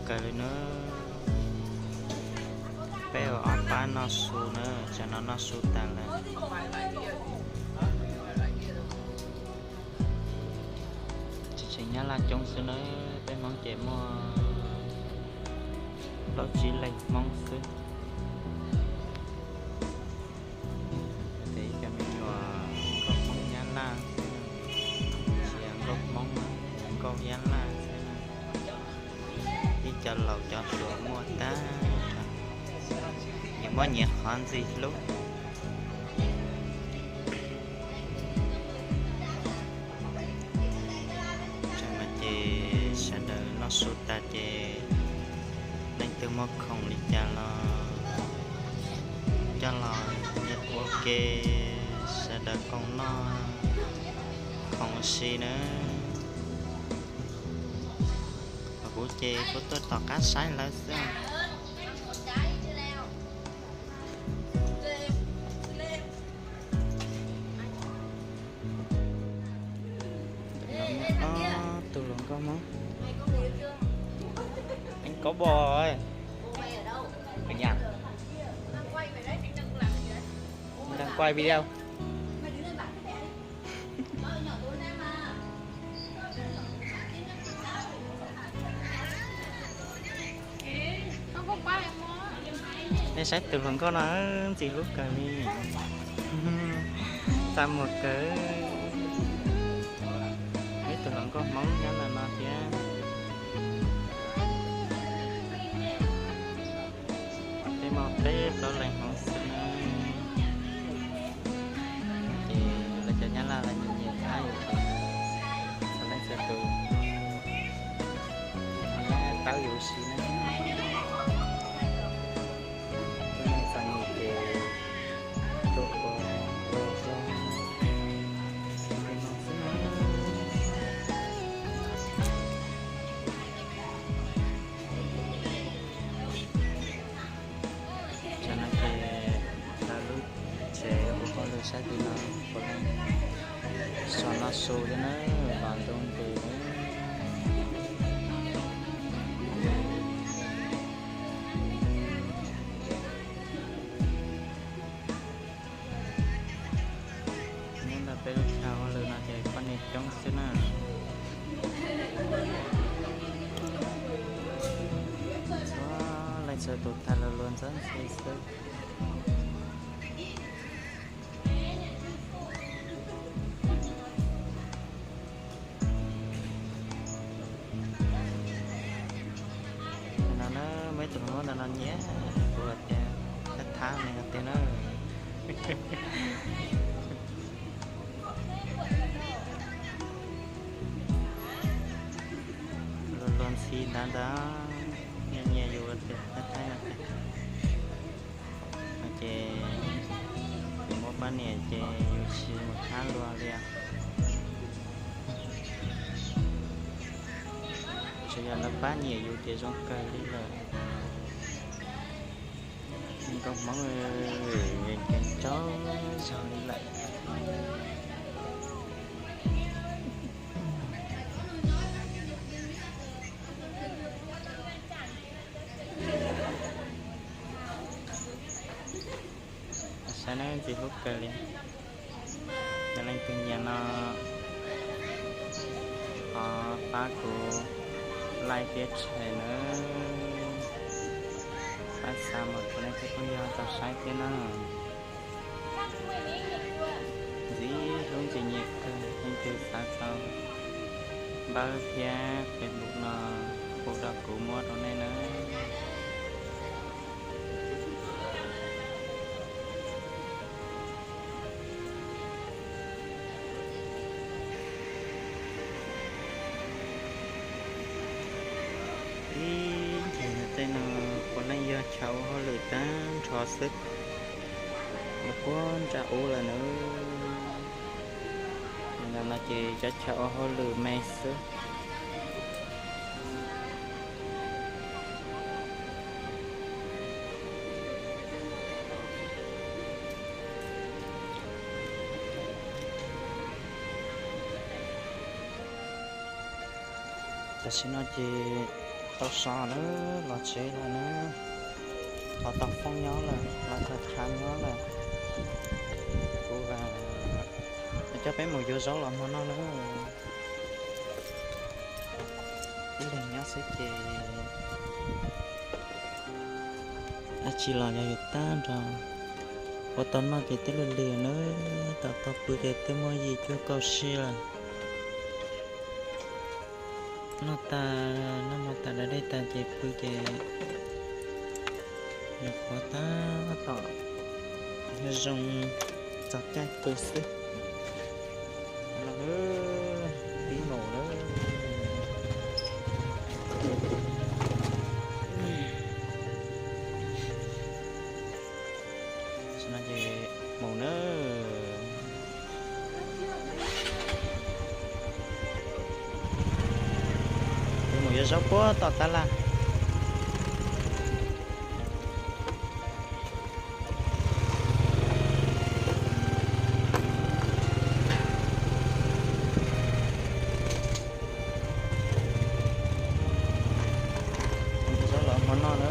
kawg li na. Peb ua ob pab noj su na, tsam no noj su tas lawm. Tsis tseem Nyab Laj coob xwb na, peb Hmoob ces muaj plaub tsib leeg Hmoob xwb. Ces ib co me nyuam nkauj Hmoob Nyab Laj xwb, tsis yog nkauj Hmoob, nkauj Nyab Laj xwb na. Ib co laus cov hluas muaj tag, nyias muab nyias qhov ntxim hlub. Tseem no ces sawv daws noj su tas ces leej twg muaj khoom li cas los coj los ua ke, sawv daws koom noj koom ua si na. Kuv ces kuv tuaj tom qab saib lawv xwb. Ob tug hluas nkauj Hmoob. Anh có bò ấy. Ở nhà. Đang quay video. Nej saib tus hluas nkauj no ntxim hlub kawg li. Txaj muag kawg. Ib tug hluas nkauj Hmoob nyob ntawm no thiab. Peb muaj peb plaub leeg Hmoob xwb na. Ces lawv cov Nyab Laj lawv nyiam nyiam thab yus ces txhua leej txhua tus tawb yus si na. Tus neeg txom nyem ces tuaj ua ua zoo li no xwb na. Tsam no ces lawv lub tsev ua hauj lwm sab tim no puav leej so no su thiab na, los ntu nqis na. Nyob ntawm peb lub chaw hauj lwm no ces poj niam coob xwb na. Txhua leej txhua tus tham luag luag ntxhi ntxhi xwb. No na, muaj ib tug hluas nkauj ntawm no nyiam kuv tias, thab thab nws tiag na. Luag luag ntxhi ntawd ntag, nyiam nyiam yus tias thab thab no tiag. No ces yus muaj poj niam ces yus tsis mus thab luag li. Tsuas yog lawv pab nyiam yus ces zoo kawg li lawm. Nkauj Hmoob nkees nkees tsaug zog li lawm. Saib nawb, ntxim hlub kawg li. Yog leej twg nyiam no ho pab kuv like thiab share nawb. Pab xa mus rau nej tej phooj ywg tau saib thiab na. Ntxim hlub ntxim nyiam kawg, leej twg xav tau npawb thiab Facebook no hu rau kuv muab rau nej nawb. Ib ncig no tej no puav leej yog chaw ua hauj lwm tag nrho xwb, los puag nram ub lawm nawb. Ntawm no ces cov chaw ua hauj lwm me xwb. Tam sim no ces Tau so na, los tsev lawm na, los tau foob nyob lawm, los tau khav nyob lawm. Kuv coj peb mus yuav zaub los hmo noj na. Ib leeg nyob xwb ces dab tsi los yog yus tag nrho. Ua tau noj ces twb lig lig na, tom tau pw ces twb muaj yim cuaj kaum sij lawm. Noj tas, noj mov tas da dej tas ces pw ces nyuam qhuav tab tom zoo txog caij pw xwb. Pib mus na. Tam sim no ces mus na. Mus yuav zaub puag tom tab laj. Zaub los hmo noj na.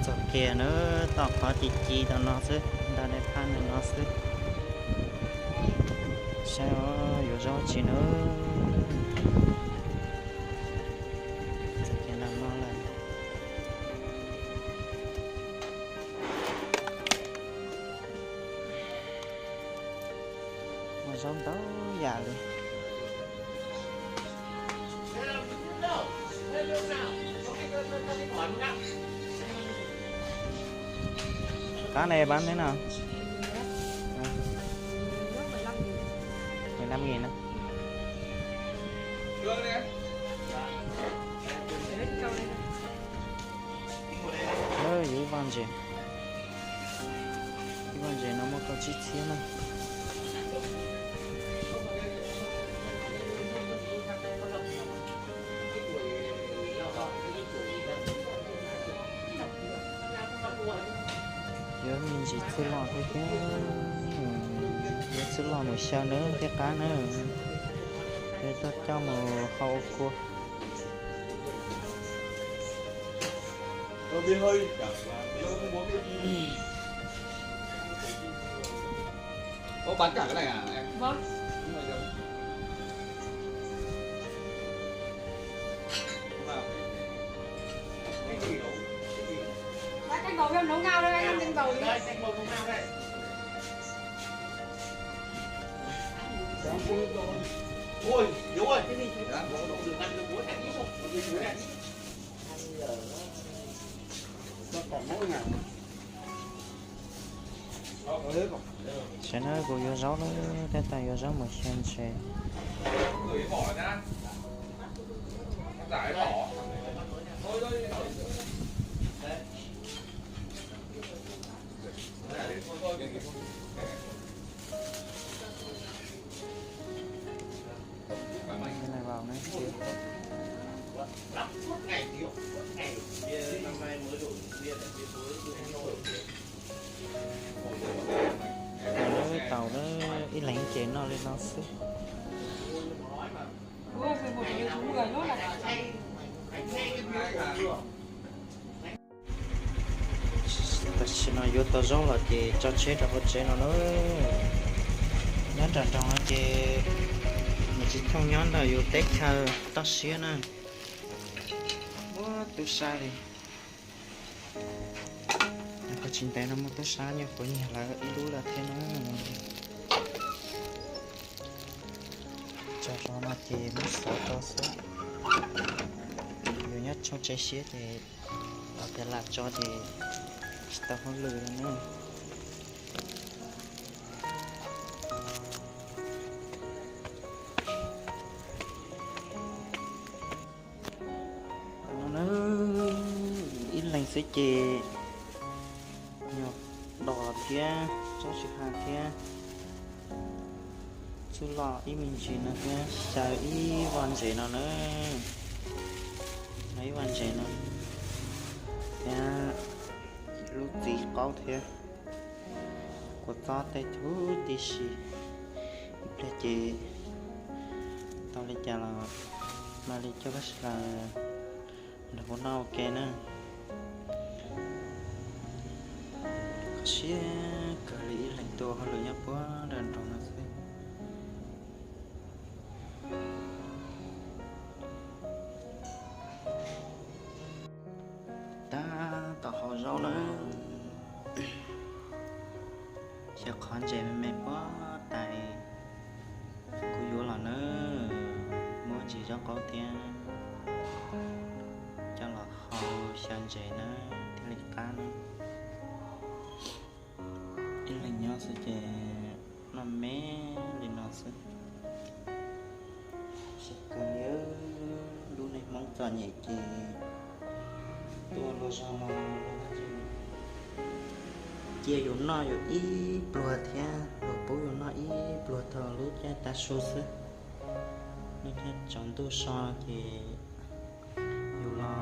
Txog kiag na, tau qhov ci ci tom no xwb, nta dej phab ntawm no xwb. Saib yuav zaub tsi na. Txog kiag nram no lawm. Muaj zaub ntau yam li. Cá này bán thế nào? Mười lăm nghìn á. Ơ, yus vaj ntses. Vaj ntses no muaj kaum tsib txhiab na. Yuav me ntsis txwj loj thiab thiab. Yuav txwj loj mus xyaw nawb thiab qab na. Yuav tuaj coj mus hau ua kua. Ơ, bán cả cái này à em? Vâng. Bán canh bầu với nấu ngao đây, anh ăn canh bầu đi. Đây, canh bầu nấu ngao đây. Ôi, Hiếu ơi. Cái gì? Ăn được ăn được muối này, ít một, một cái chuối này. Saib na, kuv yuav zaub na, tab tom yuav zaub mus xyaw ntses. Cái này vào này. Tau lawm, ib leeg ces noj li no xwb. Tam sim no yuav tau zaub los ces tso tsheb rau hauv tsev no na. Nyob nram nroog no ces nws tsis thooj nyob ntawm yus teb chaws toj siab na. Muaj tub sab li. Koj tsis ntev no muaj tub sab nyuam qhuav nyiag lawv ib lub lawm thiab na. Tso rau no ces muab xov rau xwb. Yus nyob tshooj tsev siab ces los tias lam tso ces tsis tau hauj lwm li na. Ib leeg xwb ces nyuag dos thiab, tsob tsw ha thiab, txuj loj ib me ntsis no thiab, xyaw ib vaj ntses no na, no ib vaj ntses no thiab, lub txiv qaub thiab, kua txob tej huv tib si. Ib pliag ces tau li cas los mam li coj peb sawv daws nrog kuv noj ua ke na. Kho siab kawg li ib leeg tuaj hauj lwm nyob puag nram nroog no xwb. Tab tom hau zaub na, xyaw qhov ntses me me puag ta, kuv yuav los na, muab ntsis zaub qaub thiab coj los hau xyaw ntses na, thiaj li qab na. Ib leeg nyob xwb ces noj me li no xwb. Kho siab kawg li, lub neej Hmoob txom nyem ces tuaj luag zog no cia yus noj yus ib pluag thiab luag pub yus noj ib pluag thaum lub caij tav su xwb. Lub caij tsaus ntuj so ces yus los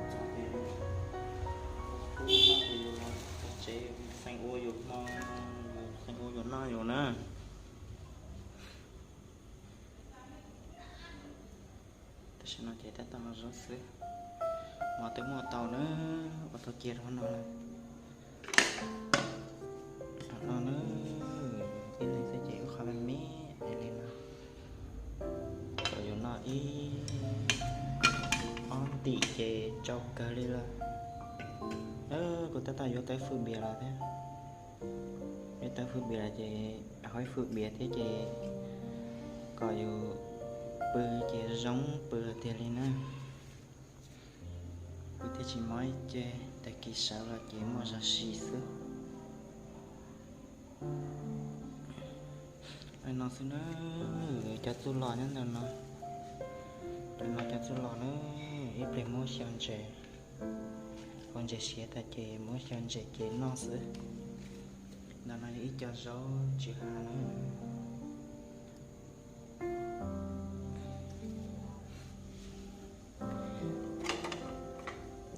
txog ces pub noj ces yus los tsev, feem ua yus hmo, feem ua yus noj yus na. Tam sim no ces tab tom hau zaub xwb, mov twb muaj tau na, ua tau cia rau no lawm. Tam no na, ib leeg xwb ces wb qhov me me li no, kom yus noj ib ob ntim ces tsau kawg li lawm. Kuv tab tom yuav tawv fwj npias los thiab. Yuav tawv fwj npias los ces hau ib fwj npias thiab ces kom yus pw ces zoo pw tiag li na. Kuv thiaj tsis mob ib ce, tag kis sawv los ces muaj zog si xwb. Li no xwb na, cov txuj loj nyob ntawm no. Li no cov txuj loj na, ib pliag muab xyaw ntses, ua ntses siav tas ces muab xyaw ntses ces noj xwb. Ntawm no yog ib co zaub tsw ha na.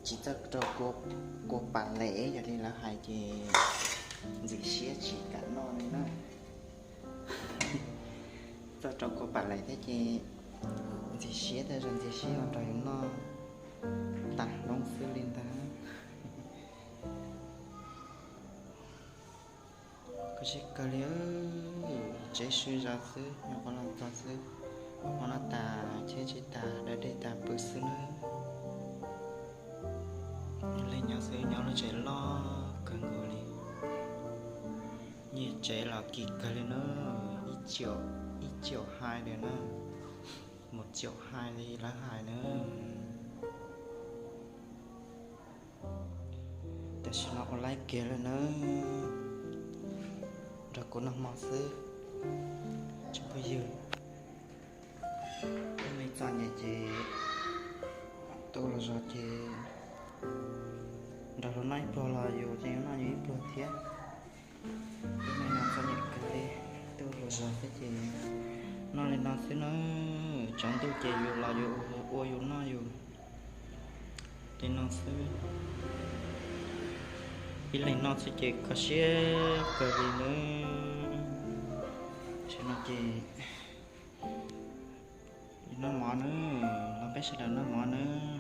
Tsis txawj rau kua pas les, yog li lawv hais ces ntxim siab tsis kam noj li na. Txawj rau kua pas les thiab ces ntxim siab, tej zaum ntxim siab ua rau yus noj tas hlob xwb li ntag. Kho siab kawg li, tsev sib zog xwb, nyuam qhuav los txog xwb, hmo no tas cheb tsis tas, da dej tas pw xwb nawb. Leej nyob xwb, nyob lub tsev loj kawg nkaus li. Nyiaj tsev los kim kawg li na, ib caum hais li na, mus caum hais li lawv hais na. Tam sim no ua laib kiag lawm nawb, nrog kuv noj hmo xwb tsoom phooj ywg. Ib leeg txom nyem ces tu los zog ces nrog luag noj ib pluag los yus ces noj yus ib pluag thiab. Ib leeg no txom nyem kawg li, tu los zog thiab ces noj li no xwb na, tsaus ntuj ces yus los yus ua yus noj yus li no xwb. Ib leeg noj xwb ces kho siab kawg li nawb. Tam sim no ces noj mov nawb, los peb sawv daws noj mov nawb.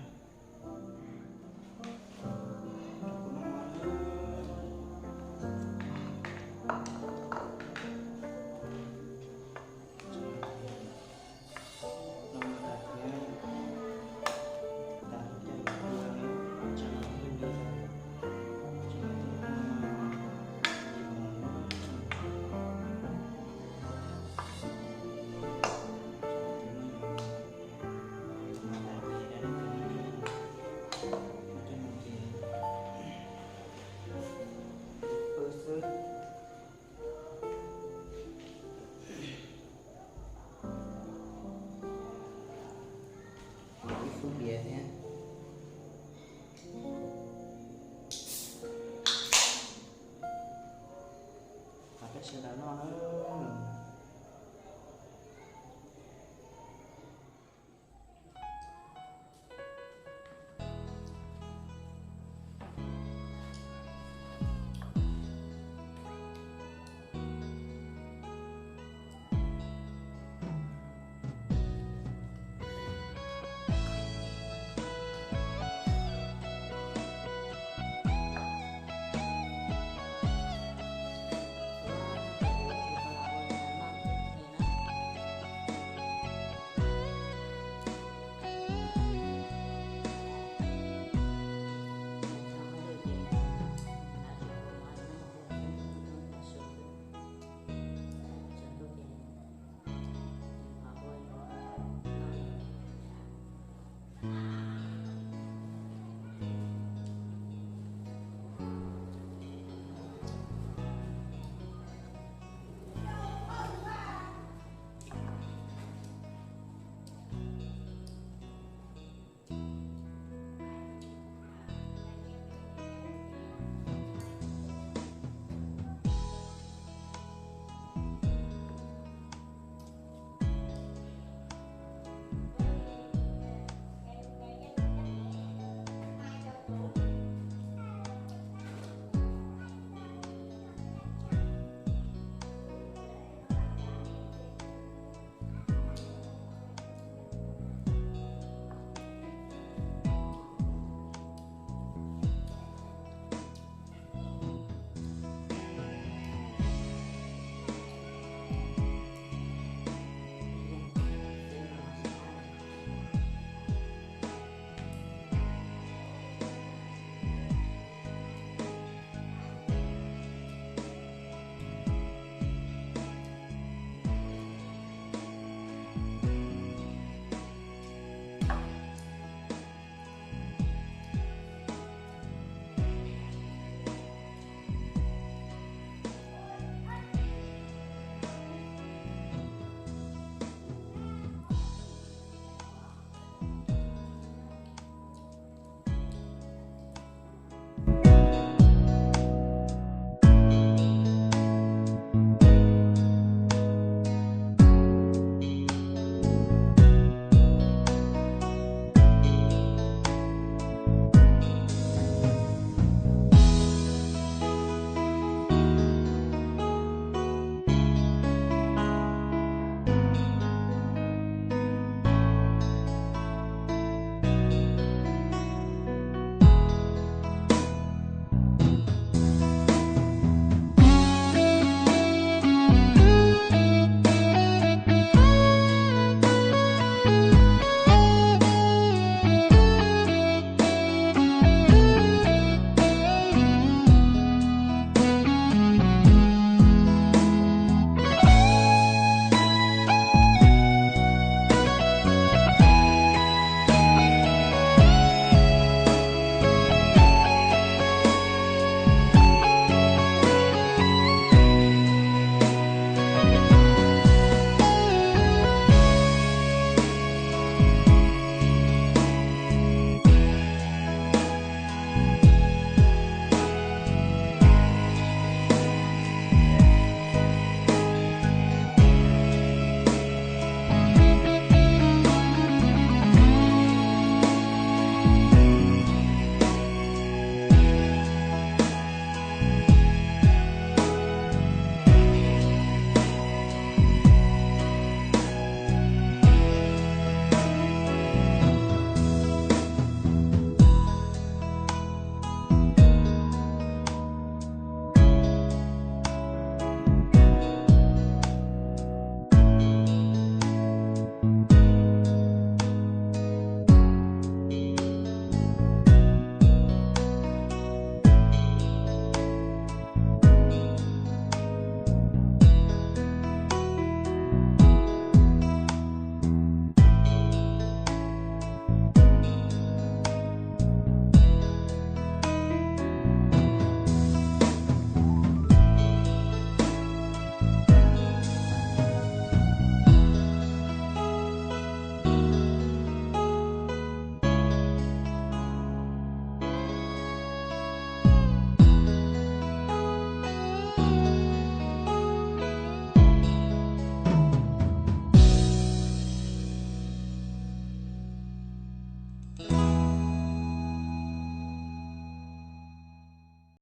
sawv daws noj na.